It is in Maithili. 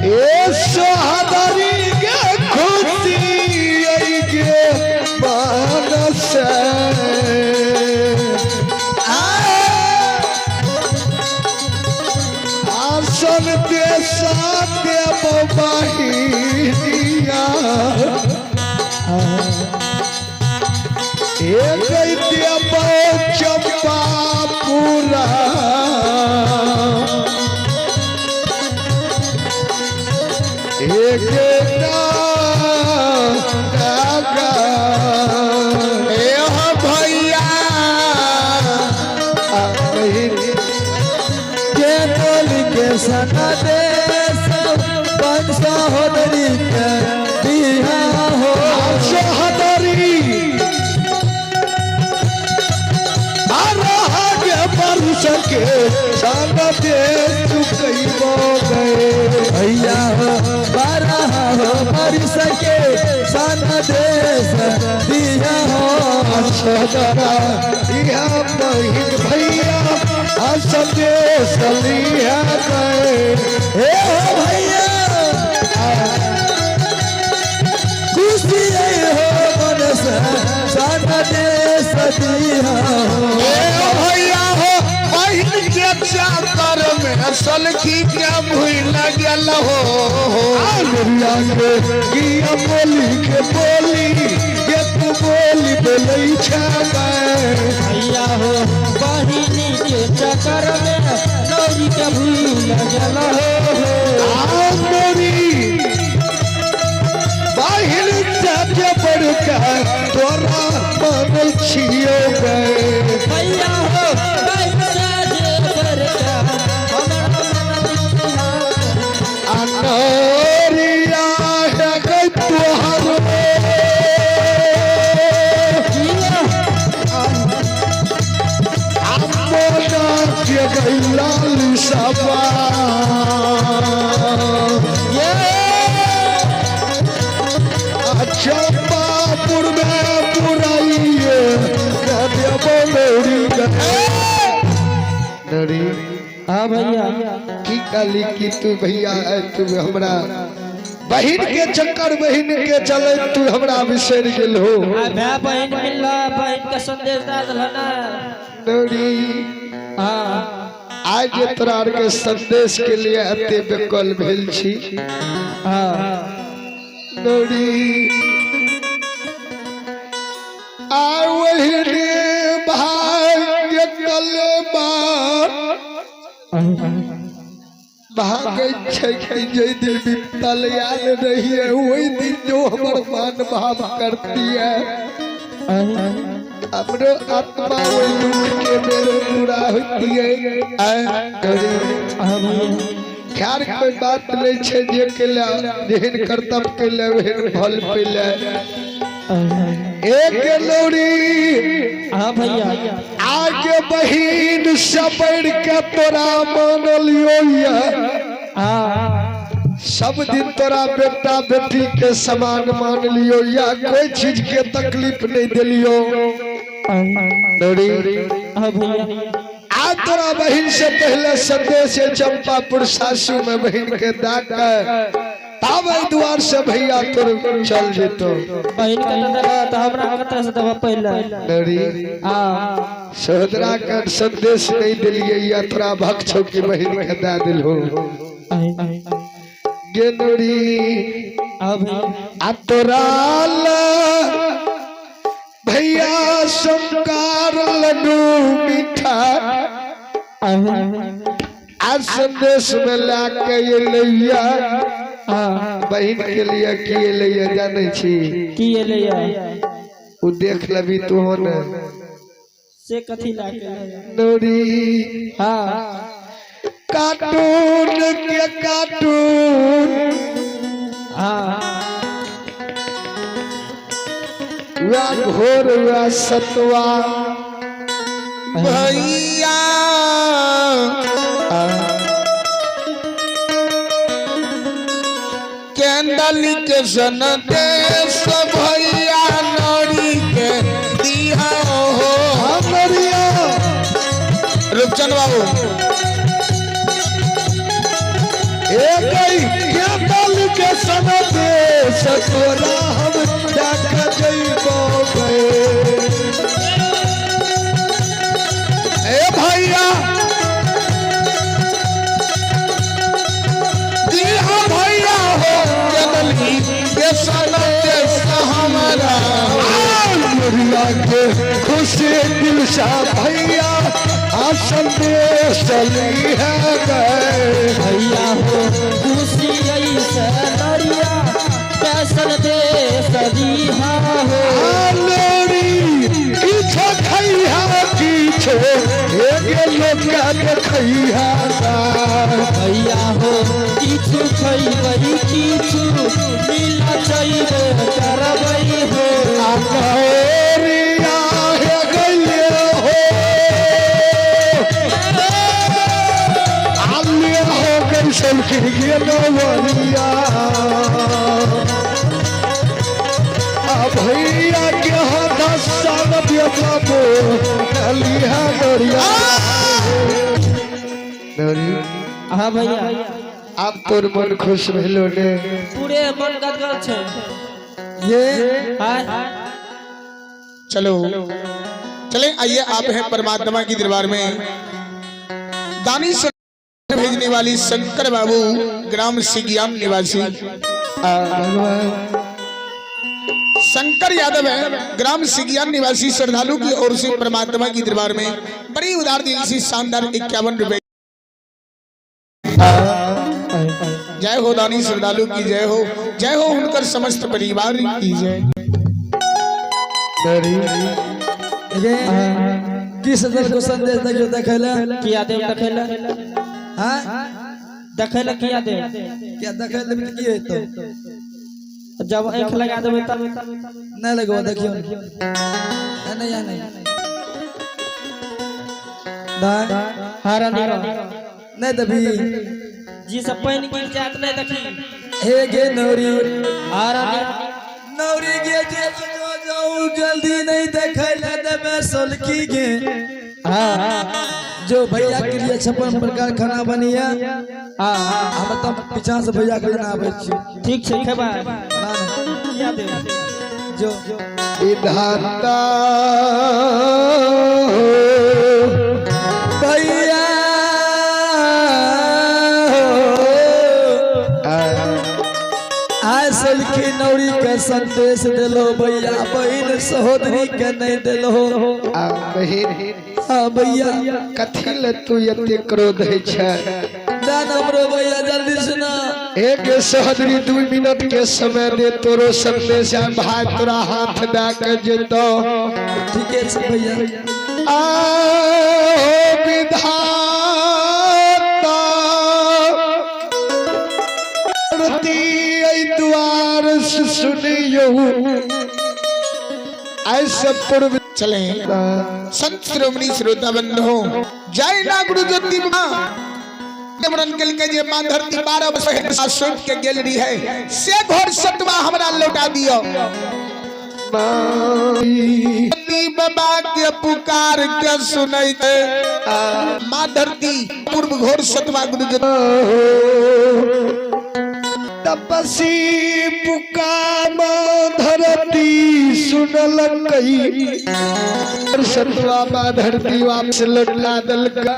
ए सोहदरी के खुशी आई गे मानस आसन देशा देव बहिनिया एक देव चंपा पूरा एक नागा ए हो भैया के डोली के सनदेश बंस होदरी के दिहा हो सोहदरी के बरस के संग देश चुकैबो गए भैया हो बारह हो बरस के सनदेश दिहा हो सोहदरा इहा बहिन भैया आ संदेश लिया गए हे हो भैया खुशी हो मन से सनदेश दिहा हो ए हो भैया हो बहिन के चाकर में सलखी के भूल गेल हो आलुरिया के गिया बोली के बोली ये तू बोली बोलै छै भैया हो बहिनी के चक्कर में नौरी के भूल गेल हो आमरी बाहिर जाके बड़का तोरा मानै छियो गए भैया हो बहिन से जे बड़का हमरा मन अनोरिया है गई तोहर आमोना के गई लाल सबा चंपापुर में पुराइए देव गौरी हाँ भैया की कहली कि तू भैया है तू हमरा बहिन के चक्कर बहिन के चले तू हमरा बिसरि गेल हो आ भाई बहिन मिलला बहिन के संदेश दे दिल ना नौरी हाँ आज जे तोरा आर के संदेश के लिए एते बेकल भेल छी हाँ नौरी आ वही रे भाग्य कलमा भागै छै कि जै दिन बीतल आयल रहिए वही दिन जो हमर मान भाव करती है हमरो आत्मा ओहि दुख के मेरे पूरा होती है आय गरीब। हाँ भैया खैर कोई बात नहीं छै जे के ले जेहन कर्तव्य के ले ओहन फल पेले एक लौरी हाँ भैया आगे बहिन से बढ़ के तोरा मानलियो ये हाँ सब दिन तोरा बेटा बेटी के समान मान लियो या कोई चीज के तकलीफ नहीं दिलियो नौरी हाँ भैया आज तोरा बहिन से पहले संदेश है चंपापुर सासू में बहिन के दाग तब एहि द्वार से भैया तोर चल जेतो बहिन के तो देला तो हमरा कतरा से देबा पहले नौरी हाँ सहोदरा के संदेश नहीं दिलिए या तोरा भक्त छौ कि बहिन के दे दिलहो गे नौरी हाँ भैया आ तोरा ला भैया संकार लड्डू मीठा आज संदेश में लाके एलैया हाँ बहिन के लिए की एलैया जानै छी की एलैया उ देख लेबी तू ने से कथी लाके एलैया? नौरी हाँ कार्टून के कार्टून हाँ वह घोर वह सतवा भैया केंदल के संदेश भैया नौरी के दिया हो हमरिया रूपचंद बाबू एक गई के के संदेश तोरा हम जाके जइबो गे। ए भैया जी हाँ भैया हो जनली के संदेश हमारा। लोरिया के खुशी दिल सा भैया आ संदेश चली है गए। भैया हो खुशी ऐसे नरिया कैसन देश दीहा हो। आ लोरी किछो खैहा किछो एगे लोग देखैहा। भैया हो किछु खैबै किछु मिला चैबे करबै हो। आ लोरिया हे गइले हो आलिया हो गई सलखी गेलवरिया। आ भैया के हाथ सान बाबू लिहा डोरिया डोरी। हाँ भैया। आब तोर मन खुश भेलो ने? पूरे मन गदगद छै। ये हाँ। चलो चले आइए, आप हैं परमात्मा की दरबार में। दानी से भेजने वाली शंकर बाबू ग्राम सिगियाम निवासी शंकर यादव है, ग्राम सिगियान निवासी श्रद्धालु की ओर से परमात्मा की दरबार में बड़ी उदार दिल से शानदार 51 रुपए। जय हो दानी श्रद्धालु की जय हो, जय हो उनकर समस्त परिवार की जय। डोरी। ये की सदर को संदेश देखियो देखैले। किया देव देखैले? हाँ। देखैले किया देव? क्या देखैले में की हेतौ? जब आँख लगा देबै तब। नहीं लगो देखियो नहीं नहीं नहीं नहीं। हाँ रानी। नहीं तभी। जी सब पानि गिर जात नहीं देखी। हे गे नौरी। हाँ रानी। नौरी गे जे जो जाऊ जल्दी नहीं देखैले देबे सोलकी गे। हाँ। जो भैया के लिए 56 प्रकार खाना बनिया। हाँ हाँ। हम तब पीछा से भैया के लेना आबै छी। ठीक छै खेबै। ना ना। किया देव? जो विधाता भैया आय सलखी नौरी के संदेश दिलो भैया, बहन सहोदरी के नहीं दिलो। आ बहिन। हाँ भैया। कथी ले तू एते क्रोध होइ छै? दान हमरो भैया जल्दी सुना। एक सहोदरी 2 मिनट के समय दे, तोरो संदेश आ भाई तोरा हाथ दए के जेतो। ठीक है भैया। आ विधाता धरती एहि द्वार से सुनियौ ऐसे पूर्व चले संत श्रोमणी श्रोता बंधु जय ना गुरु ज्योति मां के जे मां धरती 12 वर्ष सौंप के गेल रही है से घर सतवा हमरा लौटा दियो। धरती बाबा के पुकार के सुनैते मां धरती पूर्व घोर सतवा गुरु ज्योति तपसी पुकार धरती सुनल कई सतवा मां धरती वापस लौटा दलका।